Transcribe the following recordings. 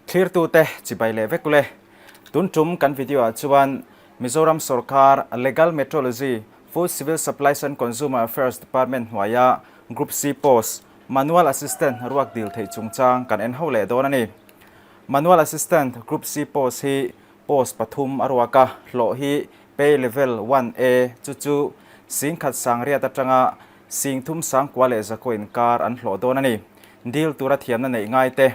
Thlirtute chibai leh vek ule. Tun tum kan video ah chuan Mizoram sorkar Legal Metrology, Food Civil Supplies and Consumer Affairs Department hnuaia Group C post Manual Assistant ruak dil theih chungchang kan en ho leh dawn a ni. Manual Assistant Group C post hi post pathum a ruak a, hlawh hi Pay Level 1A chu chu singkhat sangriat atanga singthum sangkua leh zakua inkar an hlawh dawn a ni. Dil tura thiamna neih ngai te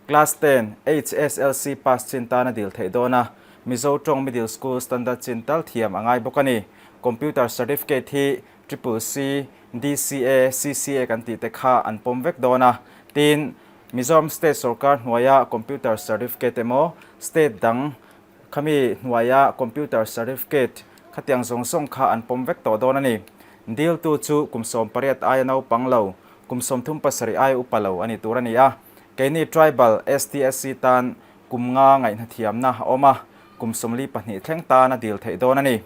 Class 10, HSLC pass chin tan a dil theih dawn a, Mizo tawng Middle School standard chin tal thiam a ngai bawk a ni. Computer certificate hi Triple C, DCA, CCA kan tih te kha an pawm vek dawn a. Tin, Mizoram State sorkar hnuaia computer certificate emaw, state dang khami hnuaia computer certificate khatiang zawng zawng kha an pawm vek tawh dawn a ni. Diltu chu kum 18 aia naupang lo, kum 37 aia upa lo a ni tur a ni a. Keini Tribal STSC tan kum nga ngaihna thiamna a awm a, kum 42 thleng tan a dil theih dawn a ni.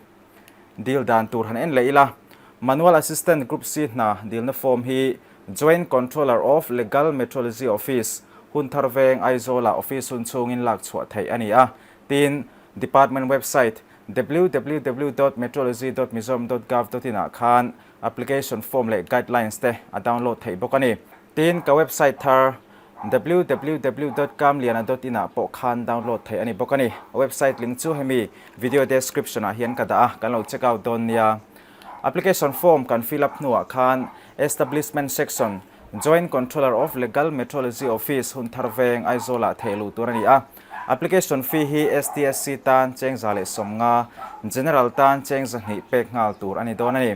Dil dan tur han en leh ila, Manual Assistant Group C hna dilna form hi Joint Controller of Legal Metrology Office, Hunthar Veng, Aizawlah office hun chhungin lak chhuah theih a ni a. Tin, Department website www dot metrology dot mizoram dot gov dot in ah khan application form leh guidelines te a download theih bawk a ni. Tin, ka website thar www dot kamliana dot in ah pawh khan download theih a ni bawk a ni. Website link chu hemi video description ah hian ka dah a, kan lo check out dawn nia. Application form kan fill up hnuah khan Establishment section, Joint Controller of Legal Metrology Office Hunthar Veng, Aizawl ah theih luh tur a ni a. Application fee hi STSC tan cheng 150, General tan cheng 200 pek nghal tur a ni dawn a ni.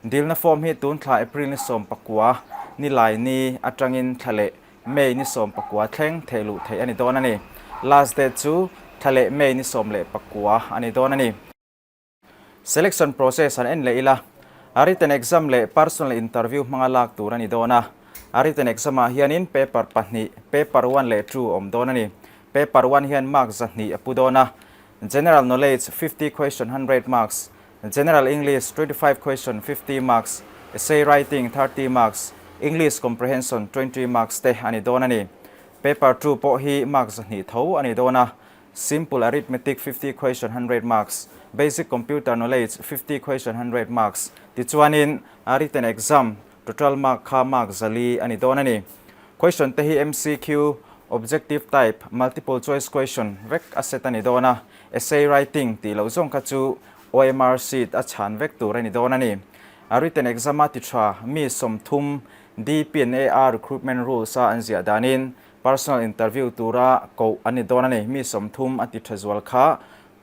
Dilna form hi tun thla April ni 19 ni lai ni atangin thla leh May ni 19 thleng theih luh theih a ni dawn a ni. Last date chu thla leh May ni 19 a ni dawn a ni. Selection process an en leh ila, a written exam leh personal interview hmanga lak tur a ni dawn a. A written exam ah hianin paper pahnih, paper one leh two a awm dawn a ni. Paper one hian mark 200 a pu dawn a. General knowledge 50 question 100 marks, General English 25 question 50 marks, Essay writing 30 marks, English comprehension 20 marks te a ni dawn a ni. Paper two pawh hi mark 200 tho a ni dawn a. Simple Arithmetic 50 question 100 marks, Basic Computer Knowledge 50 question 100 marks tichuanin a written exam total mark kha mark 400 a ni dawn a ni. Question te hi MCQ, Objective type, Multiple choice question vek a set a ni dawn a, Essay writing tih loh zawng kha chu OMR sheet a chhan vek tur a ni dawn a ni. A written exam a ti tha mi 30 DPNAR recruitment rules a an ziah danin personal interview tura koh an ni dawn a ni. Mi 30 a ti tha zual kha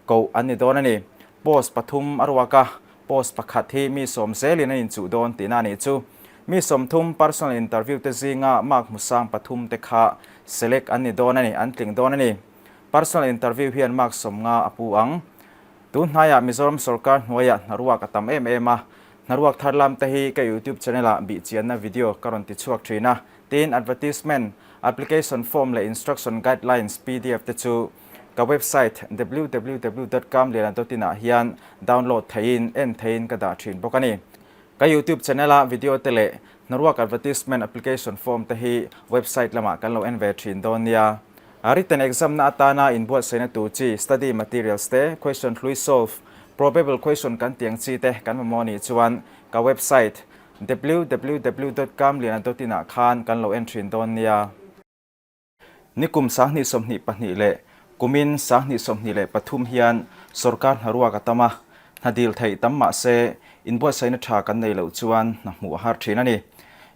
koh an ni dawn a ni. Post pathum a ruak a, post pakhat hi mi 10 zelin an inchuh dawn tihna a nih chu. Mi 30 personal interview te zinga mark hmusang pathum te kha select an ni dawn a ni, an tling dawn a ni. Personal interview hian mark 50 a pu ang. Tun hnaiah Mizoram sorkar hnuaiah hnaruak a tam em em a, hnaruak thar lam te hi ka YouTube channel ah bih chianna video ka rawn ti chhuak thin a. Tin, advertisement, application form leh instruction guidelines pdf te chu ka website www dot kamliana dot in ah hian download theihin en theihin ka dah thin bawk a ni. Ka YouTube channel a video te leh hnaruak advertisement application form te hi website lamah kan lo en ve thin dawn nia. A written exam na atana inbuatsaihna tur chi study materials te, question hlui solve, probable question kan tih ang chi te kan mamawh anih chuan ka website www dot kamliana dot in ah khan kan lo en thin dawn nia. Nikum 2022 leh kumin 2023 hian sorkar hnaruak a tam a, hna dil theih tam mah se inbuatsaihna tha kan nei loh chuan hna hmuh a har thin a ni.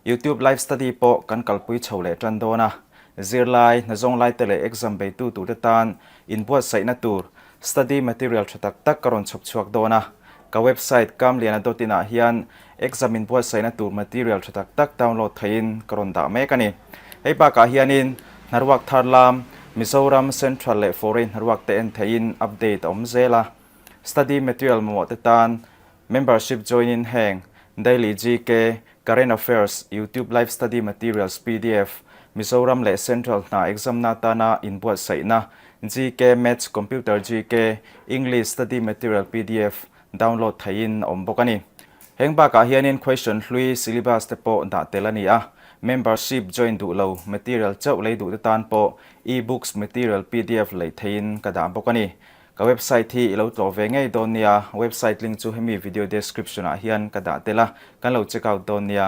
YouTube live study pawh kan kalpui chho leh tan dawn a, zirlai, hna zawng lai te leh exam beitu tur te tan inbuatsaihna tur study material tha tak tak ka rawn chhawp chhuak dawn a. Ka website kamliana dot in ah hian exam inbuatsaihna tur material tha tak tak download theihin ka rawn dah mek a ni. Hei bakah hianin hnaruak thar lam, Mizoram Central leh Foreign hnaruak te en theihin update a awm zel a. Study material mamawh te tan membership join in heng Daily GK, Current Affairs, YouTube Live Study Materials pdf, Mizoram leh Central hna exam na atana inbuatsaihna, GK, Maths, Computer GK, English Study Material pdf download theihin a awm bawk a ni. Heng bakah hianin question hlui syllabus te pawh dah tel a ni a. Membership join duh lo, material chauh lei duh te tan pawh e-books material pdf lei theihin ka dah bawk a ni. Ka website hi i lo tlawh ve ngei dawn nia, website link chu hemi video description ah hian ka dah tel a, kan lo check out dawn nia.